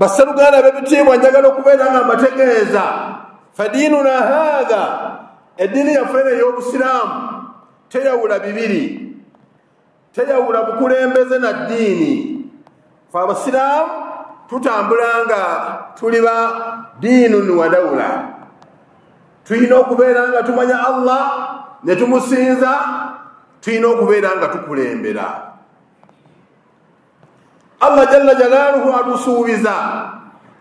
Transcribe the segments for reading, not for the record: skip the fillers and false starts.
Bassaluganda b'ebitiibwa, njagala okubeera nga mbategeeza fadiinuna haatha, eddiini yaffe eno ey'obusiraamu teyawula bibiri, teyawula bukulembeze na ddiini. Fe abasiraamu tutambula nga tuli ba diinun wa dawula. Tulina okubeera nga tumanya Allah ne tumusinza, tulina okubeera nga tukulembera. Allah jalla jalaaluhu atusuubiza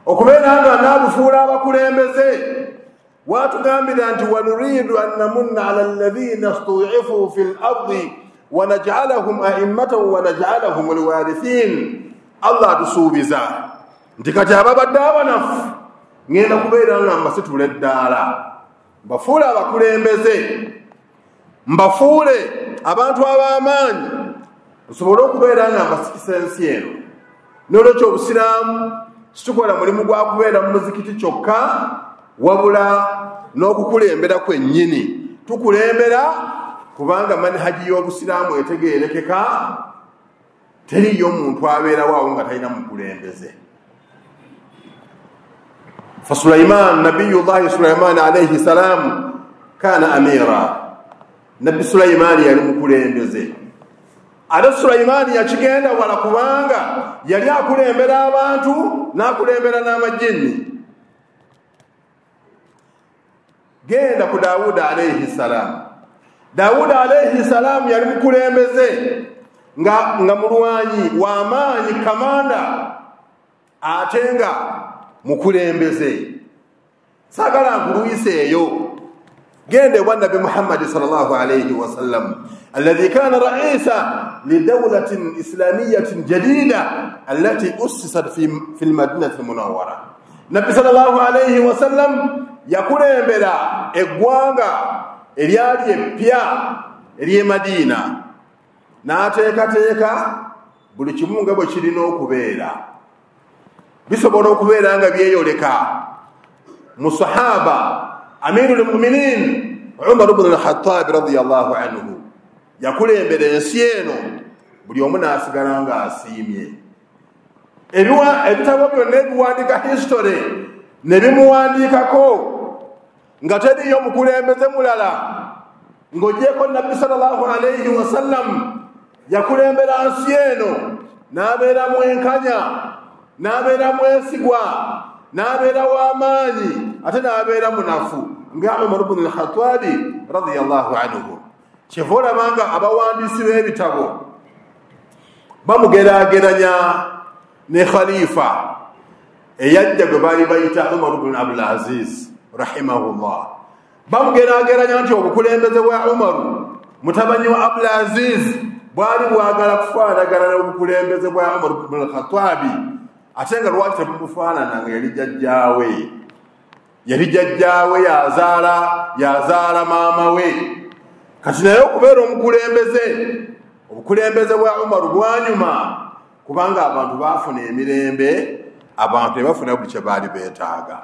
okubeera nga anaabufuula abakulembeze. Watugambira nti wanuriidu an namunna ala alladhina stuifu fi l ardi wanajalahum aimmatan wanajalahum alwarithin. Allah atusuubiza nti kati ababadde abanafu ngenda kubeera nga mbasitula eddaala, mbafuule abakulembeze, mbafuule abantu ab'amaanyi, nsobole okubeera nga mbasikisa ensi eno. N'olwekyo obusiraamu situkola mulimu gwa kubeera mu muzikiti kyokka, wabula n'okukulembera kwennyini. Tukulembera kubanga manhaji y'obusiraamu etegeerekeka, teriyo muntu abeerawo awo nga talina mukulembeze. Fa Sulaiman, nabiyullahi Sulaiman alayhi salam kana amira. Nabbi Sulaiman yali mukulembeze. Ate Sulaiman yakigenda wala kubanga yali akulembera abantu n'akulembera n'amajinni. Genda ku Dawuda alayhi salam. Dawuda alayhi salam yali mukulembeze nga mulwanyi w'amaanyi, kamanda, ate nga mukulembeze. Saagala nkuluyisa eyo. Genda ewa Nabbi Muhammadi sallallahu alayhi wasallam alladhi kana raisa lidawlatin islamiyatin jadida allati ussisat fi lmadinati lmunawara. Nabbi sallallahu alayhi wasallam yakulembera eggwanga eryali eppya ery'e Madiina, n'ateekateeka buli kimu nga bwe kirina okubeera. Bisobola okubeera nga byeyoleka mu sahaba Amirul Muminin Umar ibn al-Khattab radiyallahu anhu. Yakulembera ensi eno buli omu n'asigala ng'asiimye. Ebitabo byonna ebiwandiika history ne bimuwandiikako nga teriyo mukulembeze mulala ng'ogyeko Nabbi sallallahu alayhi wasallam. Yakulembera nsi eno n'abeera mwenkanya, n'abeera mwesigwa, n'abeera w'amaanyi, ate n'abeera munafu nga Umar ibn al-Khattab radiyallahu anhu. Kyeva olaba nga abawandiisi b'ebitabo bamugeraageranya ne khalifa eyajja gwe baali bayita Umar ibn Abdul Aziz rahimahullah. Bamugeraageranya nti obukulembeze bwa Umar mutabani wa Abdul Aziz bwali bwagala kufaanagana n'obukulembeze bwa Umar ibn al-Khattab, ate nga lwaki tebumufaanana nga yali jjajjaawe. Yali jjajjaawe, yazaala maama we. Kati naye okubeera omukulembeze, obukulembeze bwa Umar bwanyuma kubanga abantu baafuna emirembe, abantu ne bafuna buli kye baali beetaaga.